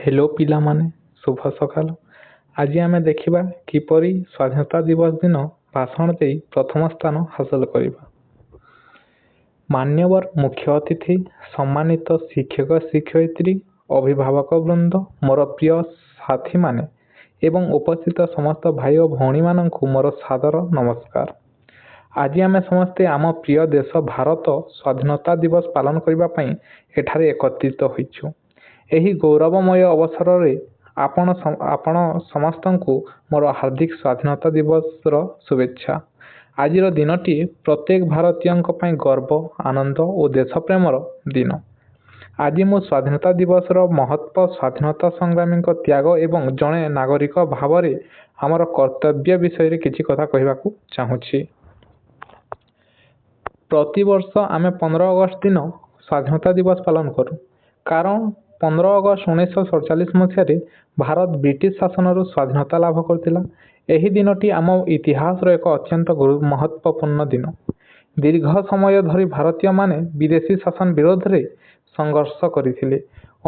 Hello ପିଲାମାନେ, ଶୁଭ ସକାଳ। ଆଜି ଆମେ ଦେଖିବା କିପରି ସ୍ୱାଧୀନତା ଦିବସ ଦିନ ଭାଷଣ ଦେଇ ପ୍ରଥମ ସ୍ଥାନ ହାସଲ କରିବା। ମାନ୍ୟବର ମୁଖ୍ୟ ଅତିଥି, ସମ୍ମାନିତ ଶିକ୍ଷକ ଶିକ୍ଷୟିତ୍ରୀ, ଅଭିଭାବକ ବୃନ୍ଦ, ମୋର ପ୍ରିୟ ସାଥୀମାନେ ଏବଂ ଉପସ୍ଥିତ ସମସ୍ତ ଭାଇ ଓ ଭଉଣୀମାନଙ୍କୁ ମୋର ସାଦର ନମସ୍କାର। ଆଜି ଆମେ ସମସ୍ତେ ଆମ ପ୍ରିୟ ଦେଶ ଭାରତ ସ୍ୱାଧୀନତା ଦିବସ ପାଳନ କରିବା ପାଇଁ ଏଠାରେ ଏକତ୍ରିତ ହୋଇଛୁ। ଏହି ଗୌରବମୟ ଅବସରରେ ଆପଣ ସମସ୍ତଙ୍କୁ ମୋର ହାର୍ଦ୍ଦିକ ସ୍ୱାଧୀନତା ଦିବସର ଶୁଭେଚ୍ଛା। ଆଜିର ଦିନଟି ପ୍ରତ୍ୟେକ ଭାରତୀୟଙ୍କ ପାଇଁ ଗର୍ବ, ଆନନ୍ଦ ଓ ଦେଶପ୍ରେମର ଦିନ। ଆଜି ମୁଁ ସ୍ୱାଧୀନତା ଦିବସର ମହତ୍ତ୍ୱ, ସ୍ୱାଧୀନତା ସଂଗ୍ରାମୀଙ୍କ ତ୍ୟାଗ ଏବଂ ଜଣେ ନାଗରିକ ଭାବରେ ଆମର କର୍ତ୍ତବ୍ୟ ବିଷୟରେ କିଛି କଥା କହିବାକୁ ଚାହୁଁଛି। ପ୍ରତିବର୍ଷ ଆମେ 15 ଅଗଷ୍ଟ ଦିନ ସ୍ୱାଧୀନତା ଦିବସ ପାଳନ କରୁ, କାରଣ 15 ଅଗଷ୍ଟ 1947 ମସିହାରେ ଭାରତ ବ୍ରିଟିଶ ଶାସନରୁ ସ୍ୱାଧୀନତା ଲାଭ କରିଥିଲା। ଏହି ଦିନଟି ଆମ ଇତିହାସର ଏକ ଅତ୍ୟନ୍ତ ମହତ୍ତ୍ୱପୂର୍ଣ୍ଣ ଦିନ। ଦୀର୍ଘ ସମୟ ଧରି ଭାରତୀୟମାନେ ବିଦେଶୀ ଶାସନ ବିରୋଧରେ ସଂଘର୍ଷ କରିଥିଲେ।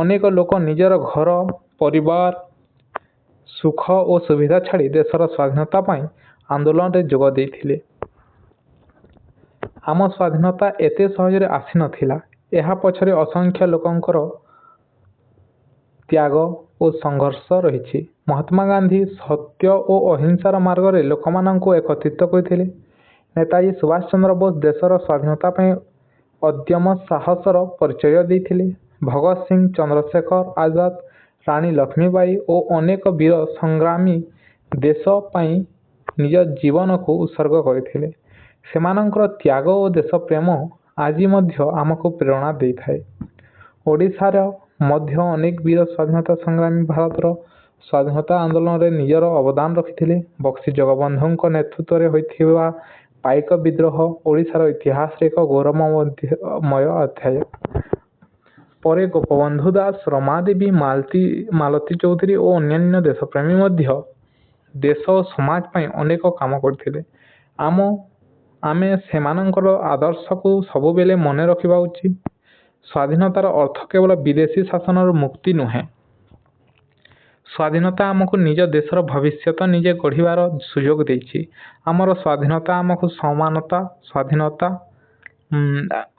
ଅନେକ ଲୋକ ନିଜର ଘର, ପରିବାର, ସୁଖ ଓ ସୁବିଧା ଛାଡ଼ି ଦେଶର ସ୍ୱାଧୀନତା ପାଇଁ ଆନ୍ଦୋଳନରେ ଯୋଗ ଦେଇଥିଲେ। ଆମ ସ୍ୱାଧୀନତା ଏତେ ସହଜରେ ଆସିନଥିଲା। ଏହା ପଛରେ ଅସଂଖ୍ୟ ଲୋକଙ୍କର ତ୍ୟାଗ ଓ ସଂଘର୍ଷ ରହିଛି। ମହାତ୍ମା ଗାନ୍ଧୀ ସତ୍ୟ ଓ ଅହିଂସାର ମାର୍ଗରେ ଲୋକମାନଙ୍କୁ ଏକତ୍ରିତ କରିଥିଲେ। ନେତାଜୀ ସୁଭାଷ ଚନ୍ଦ୍ର ବୋଷ ଦେଶର ସ୍ୱାଧୀନତା ପାଇଁ ଅଦମ୍ୟ ସାହସର ପରିଚୟ ଦେଇଥିଲେ। ଭଗତ ସିଂ, ଚନ୍ଦ୍ରଶେଖର ଆଜାଦ, ରାଣୀ ଲକ୍ଷ୍ମୀବାଈ ଓ ଅନେକ ବୀର ସଂଗ୍ରାମୀ ଦେଶ ପାଇଁ ନିଜ ଜୀବନକୁ ଉତ୍ସର୍ଗ କରିଥିଲେ। ସେମାନଙ୍କର ତ୍ୟାଗ ଓ ଦେଶପ୍ରେମ ଆଜି ମଧ୍ୟ ଆମକୁ ପ୍ରେରଣା ଦେଇଥାଏ। ଓଡ଼ିଶାର ମଧ୍ୟ ଅନେକ ବୀର ସ୍ୱାଧୀନତା ସଂଗ୍ରାମୀ ଭାରତର ସ୍ୱାଧୀନତା ଆନ୍ଦୋଳନରେ ନିଜର ଅବଦାନ ରଖିଥିଲେ। ବକ୍ସି ଜଗବନ୍ଧୁଙ୍କ ନେତୃତ୍ୱରେ ହୋଇଥିବା ପାଇକ ବିଦ୍ରୋହ ଓଡ଼ିଶାର ଇତିହାସରେ ଏକ ଗୌରବମୟ ଅଧ୍ୟାୟ। ପରେ ଗୋପବନ୍ଧୁ ଦାସ, ରମାଦେବୀ, ମାଳତୀ ଚୌଧୁରୀ ଓ ଅନ୍ୟାନ୍ୟ ଦେଶପ୍ରେମୀ ମଧ୍ୟ ଦେଶ ଓ ସମାଜ ପାଇଁ ଅନେକ କାମ କରିଥିଲେ। ଆମେ ସେମାନଙ୍କର ଆଦର୍ଶକୁ ସବୁବେଳେ ମନେ ରଖିବା ଉଚିତ। ସ୍ୱାଧୀନତାର ଅର୍ଥ କେବଳ ବିଦେଶୀ ଶାସନରୁ ମୁକ୍ତି ନୁହେଁ। ସ୍ୱାଧୀନତା ଆମକୁ ନିଜ ଦେଶର ଭବିଷ୍ୟତ ନିଜେ ଗଢ଼ିବାର ସୁଯୋଗ ଦେଇଛି। ଆମର ସ୍ୱାଧୀନତା ଆମକୁ ସମାନତା, ସ୍ୱାଧୀନତା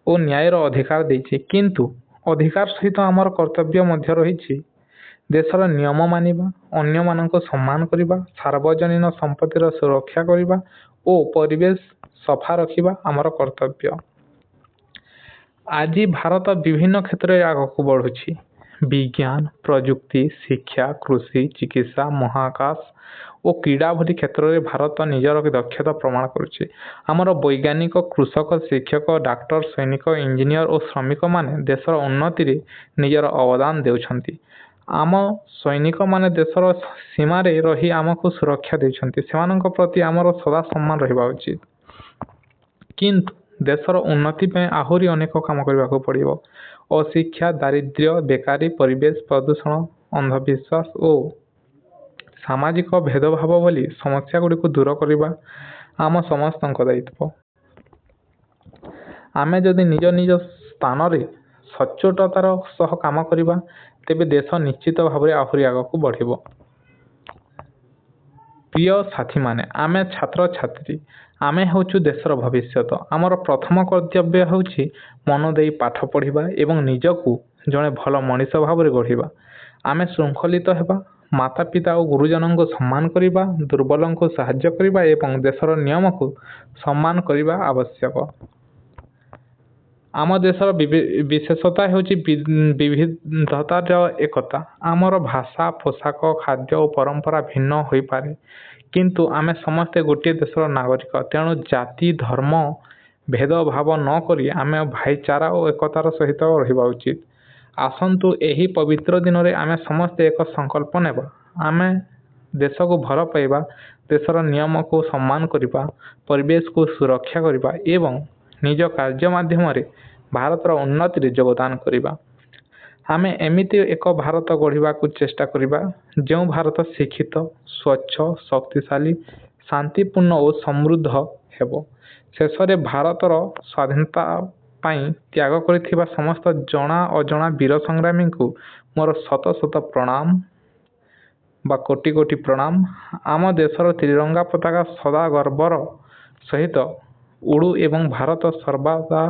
ଓ ନ୍ୟାୟର ଅଧିକାର ଦେଇଛି। କିନ୍ତୁ ଅଧିକାର ସହିତ ଆମର କର୍ତ୍ତବ୍ୟ ମଧ୍ୟ ରହିଛି। ଦେଶର ନିୟମ ମାନିବା, ଅନ୍ୟମାନଙ୍କୁ ସମ୍ମାନ କରିବା, ସାର୍ବଜନୀନ ସମ୍ପତ୍ତିର ସୁରକ୍ଷା କରିବା ଓ ପରିବେଶ ସଫା ରଖିବା ଆମର କର୍ତ୍ତବ୍ୟ। ଆଜି ଭାରତ ବିଭିନ୍ନ କ୍ଷେତ୍ରରେ ଆଗକୁ ବଢ଼ୁଛି। ବିଜ୍ଞାନ, ପ୍ରଯୁକ୍ତି, ଶିକ୍ଷା, କୃଷି, ଚିକିତ୍ସା, ମହାକାଶ ଓ କ୍ରୀଡ଼ା ଭଳି କ୍ଷେତ୍ରରେ ଭାରତ ନିଜର ଦକ୍ଷତା ପ୍ରମାଣ କରୁଛି। ଆମର ବୈଜ୍ଞାନିକ, କୃଷକ, ଶିକ୍ଷକ, ଡାକ୍ତର, ସୈନିକ, ଇଞ୍ଜିନିୟର ଓ ଶ୍ରମିକମାନେ ଦେଶର ଉନ୍ନତିରେ ନିଜର ଅବଦାନ ଦେଉଛନ୍ତି। ଆମ ସୈନିକମାନେ ଦେଶର ସୀମାରେ ରହି ଆମକୁ ସୁରକ୍ଷା ଦେଉଛନ୍ତି। ସେମାନଙ୍କ ପ୍ରତି ଆମର ସଦା ସମ୍ମାନ ରହିବା ଉଚିତ। କିନ୍ତୁ ଦେଶର ଉନ୍ନତି ପାଇଁ ଆହୁରି ଅନେକ କାମ କରିବାକୁ ପଡ଼ିବ। ଅଶିକ୍ଷା, ଦାରିଦ୍ର୍ୟ, ବେକାରୀ, ପରିବେଶ ପ୍ରଦୂଷଣ, ଅନ୍ଧବିଶ୍ୱାସ ଓ ସାମାଜିକ ଭେଦଭାବ ଭଳି ସମସ୍ୟାଗୁଡ଼ିକୁ ଦୂର କରିବା ଆମ ସମସ୍ତଙ୍କ ଦାୟିତ୍ୱ। ଆମେ ଯଦି ନିଜ ନିଜ ସ୍ଥାନରେ ସଚ୍ଚୋଟତାର ସହ କାମ କରିବା, ତେବେ ଦେଶ ନିଶ୍ଚିତ ଭାବରେ ଆହୁରି ଆଗକୁ ବଢ଼ିବ। ପ୍ରିୟ ସାଥୀମାନେ, ଆମେ ଛାତ୍ରଛାତ୍ରୀ, ଆମେ ହେଉଛୁ ଦେଶର ଭବିଷ୍ୟତ। ଆମର ପ୍ରଥମ କର୍ତ୍ତବ୍ୟ ହେଉଛି ମନ ଦେଇ ପାଠ ପଢ଼ିବା ଏବଂ ନିଜକୁ ଜଣେ ଭଲ ମଣିଷ ଭାବରେ ଗଢ଼ିବା। ଆମେ ଶୃଙ୍ଖଳିତ ହେବା, ମାତାପିତା ଓ ଗୁରୁଜନଙ୍କୁ ସମ୍ମାନ କରିବା, ଦୁର୍ବଳଙ୍କୁ ସାହାଯ୍ୟ କରିବା ଏବଂ ଦେଶର ନିୟମକୁ ସମ୍ମାନ କରିବା ଆବଶ୍ୟକ। ଆମ ଦେଶର ବିଶେଷତା ହେଉଛି ବିବିଧତାର ଏକତା। ଆମର ଭାଷା, ପୋଷାକ, ଖାଦ୍ୟ ଓ ପରମ୍ପରା ଭିନ୍ନ ହୋଇପାରେ, କିନ୍ତୁ ଆମେ ସମସ୍ତେ ଗୋଟିଏ ଦେଶର ନାଗରିକ। ତେଣୁ ଜାତି, ଧର୍ମ ଭେଦଭାବ ନ କରି ଆମେ ଭାଇଚାରା ଓ ଏକତାର ସହିତ ରହିବା ଉଚିତ। ଆସନ୍ତୁ, ଏହି ପବିତ୍ର ଦିନରେ ଆମେ ସମସ୍ତେ ଏକ ସଂକଳ୍ପ ନେବା। ଆମେ ଦେଶକୁ ଭଲ ପାଇବା, ଦେଶର ନିୟମକୁ ସମ୍ମାନ କରିବା, ପରିବେଶକୁ ସୁରକ୍ଷା କରିବା ଏବଂ ନିଜ କାର୍ଯ୍ୟ ମାଧ୍ୟମରେ ଭାରତର ଉନ୍ନତିରେ ଯୋଗଦାନ କରିବା। ଆମେ ଏମିତି ଏକ ଭାରତ ଗଢ଼ିବାକୁ ଚେଷ୍ଟା କରିବା, ଯେଉଁ ଭାରତ ଶିକ୍ଷିତ, ସ୍ୱଚ୍ଛ, ଶକ୍ତିଶାଳୀ, ଶାନ୍ତିପୂର୍ଣ୍ଣ ଓ ସମୃଦ୍ଧ ହେବ। ଶେଷରେ, ଭାରତର ସ୍ୱାଧୀନତା ପାଇଁ ତ୍ୟାଗ କରିଥିବା ସମସ୍ତ ଜଣା ଅଜଣା ବୀର ସଂଗ୍ରାମୀଙ୍କୁ ମୋର ଶତ ଶତ ପ୍ରଣାମ ବା କୋଟି କୋଟି ପ୍ରଣାମ। ଆମ ଦେଶର ତ୍ରିରଙ୍ଗା ପତାକା ସଦା ଗର୍ବର ସହିତ ଉଡ଼ୁ ଏବଂ ଭାରତ ସର୍ବଦା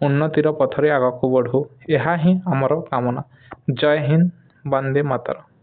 ଉନ୍ନତିର ପଥରେ ଆଗକୁ ବଢ଼ୁ, ଏହା ହିଁ ଆମର କାମନା। ଜୟ ହିନ୍ଦ, ବନ୍ଦେ ମାତରମ୍।